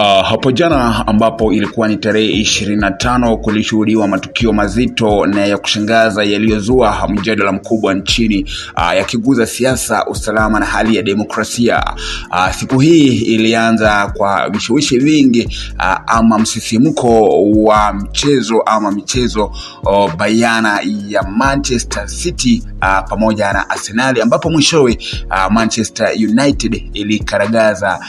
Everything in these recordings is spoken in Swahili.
Hapo jana ambapo ilikuwa ni tarehe 25 kulishuhudiwa matukio mazito na ya kushangaza yaliyozua mjadala mkubwa nchini, yakiguza siasa, usalama na hali ya demokrasia. Siku hii ilianza kwa vishawishi vingi, ama msisimko wa mchezo ama michezo bayana ya Manchester City pamoja na Arsenal, ambapo mwishowe Manchester United ilikaragaza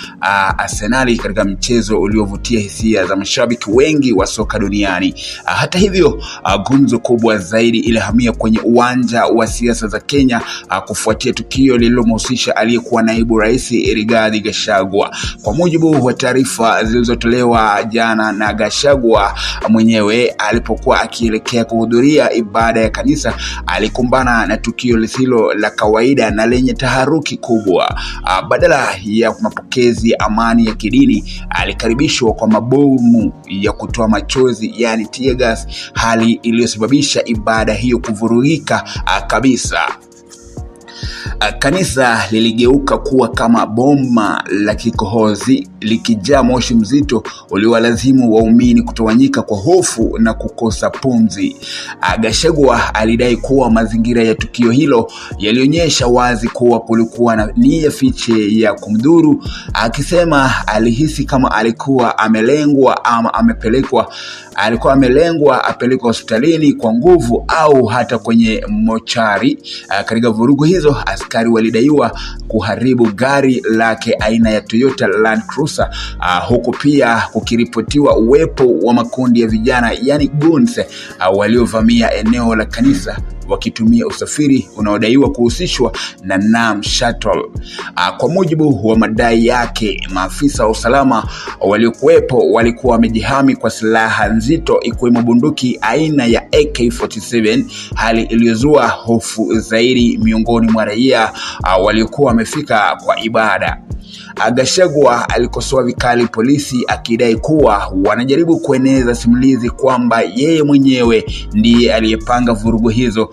Arsenal katika mchezo uliovutia hisia za mashabiki wengi wa soka duniani. Hata hivyo, gumzo kubwa zaidi ilihamia kwenye uwanja wa siasa za Kenya kufuatia tukio lililomhusisha aliyekuwa naibu rais Rigathi Gachagua. Kwa mujibu wa taarifa zilizotolewa jana na Gachagua mwenyewe, alipokuwa akielekea kuhudhuria ibada ya kanisa, alikumbana na tukio lisilo la kawaida na lenye taharuki kubwa. Badala ya mapokezi ya amani ya kidini, alikaribishwa kwa mabomu ya kutoa machozi, yani tear gas, hali iliyosababisha ibada hiyo kuvurugika kabisa. Kanisa liligeuka kuwa kama boma la kikohozi likijaa moshi mzito uliowalazimu waumini kutawanyika kwa hofu na kukosa pumzi. Gachagua alidai kuwa mazingira ya tukio hilo yalionyesha wazi kuwa kulikuwa na nia fiche ya kumdhuru, akisema alihisi kama alikuwa amelengwa ama amepelekwa alikuwa amelengwa apelekwa hospitalini kwa nguvu au hata kwenye mochari. Katika vurugu hizo, askari walidaiwa kuharibu gari lake aina ya Toyota Land Cruiser, huku pia kukiripotiwa uwepo wa makundi ya vijana, yani goons, waliovamia eneo la kanisa wakitumia usafiri unaodaiwa kuhusishwa na Nam Shuttle. Kwa mujibu wa madai yake, maafisa wa usalama waliokuwepo walikuwa wamejihami kwa silaha nzito ikiwemo bunduki aina ya AK47, hali iliyozua hofu zaidi miongoni mwa raia waliokuwa wamefika kwa ibada. Gachagua alikosoa vikali polisi akidai kuwa wanajaribu kueneza simulizi kwamba yeye mwenyewe ndiye aliyepanga vurugu hizo,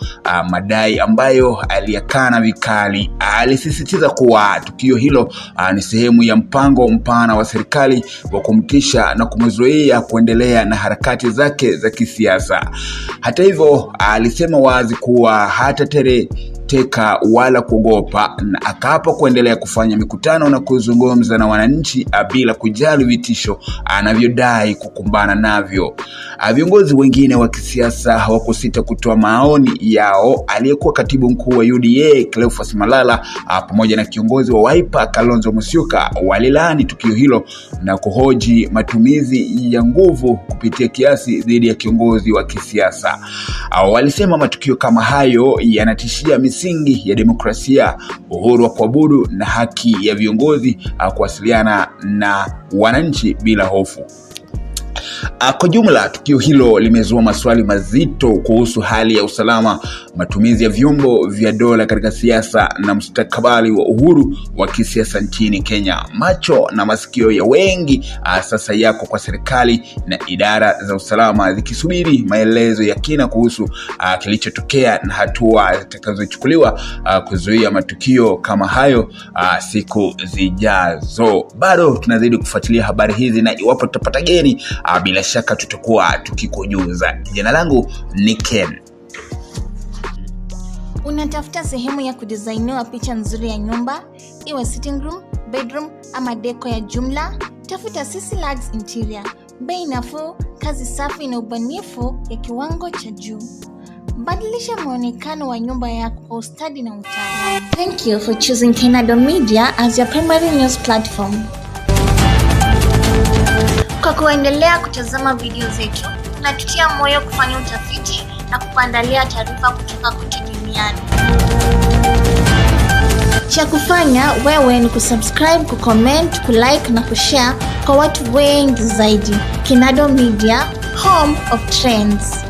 madai ambayo aliyakana vikali. Alisisitiza kuwa tukio hilo ni sehemu ya mpango mpana wa serikali wa kumtisha na kumzuia kuendelea na harakati zake za kisiasa. Hata hivyo, alisema wazi kuwa hatatetereka wala kuogopa, na akaapa kuendelea kufanya mikutano na kuzungumza na wananchi bila kujali vitisho anavyodai kukumbana navyo. Viongozi wengine wa kisiasa hawakusita kutoa maoni yao. Aliyekuwa katibu mkuu wa UDA Cleophas Malala pamoja na kiongozi wa Wiper Kalonzo Musyoka walilaani tukio hilo na kuhoji matumizi ya nguvu kupitia kiasi dhidi ya kiongozi wa kisiasa. Walisema matukio kama hayo yanatishia misingi ya demokrasia, uhuru wa kuabudu na haki ya viongozi kuwasiliana na wananchi bila hofu. Kwa jumla, tukio hilo limezua maswali mazito kuhusu hali ya usalama, matumizi ya vyombo vya dola katika siasa na mustakabali wa uhuru wa kisiasa nchini Kenya. Macho na masikio ya wengi sasa yako kwa serikali na idara za usalama zikisubiri maelezo ya kina kuhusu kilichotokea na hatua zitakazochukuliwa kuzuia matukio kama hayo siku zijazo. Bado tunazidi kufuatilia habari hizi na iwapo tutapata geni, bila shaka tutakuwa tukikujuza. Jina langu ni Ken. Unatafuta sehemu ya kudizainiwa picha nzuri ya nyumba, iwe sitting room, bedroom ama deco ya jumla? Tafuta Sisi Lags Interior. Bei nafuu, kazi safi na ubunifu ya kiwango cha juu. Badilisha mwonekano wa nyumba yako kwa ustadi na utaalamu. Thank you for choosing Kenado Media as your primary news platform. Kwa kuendelea kutazama video zetu, unatutia moyo kufanya utafiti na kukuandalia taarifa kutoka kote duniani. Cha kufanya wewe ni kusubscribe, kucomment, kulike na kushare kwa watu wengi zaidi. Kinado Media, home of trends.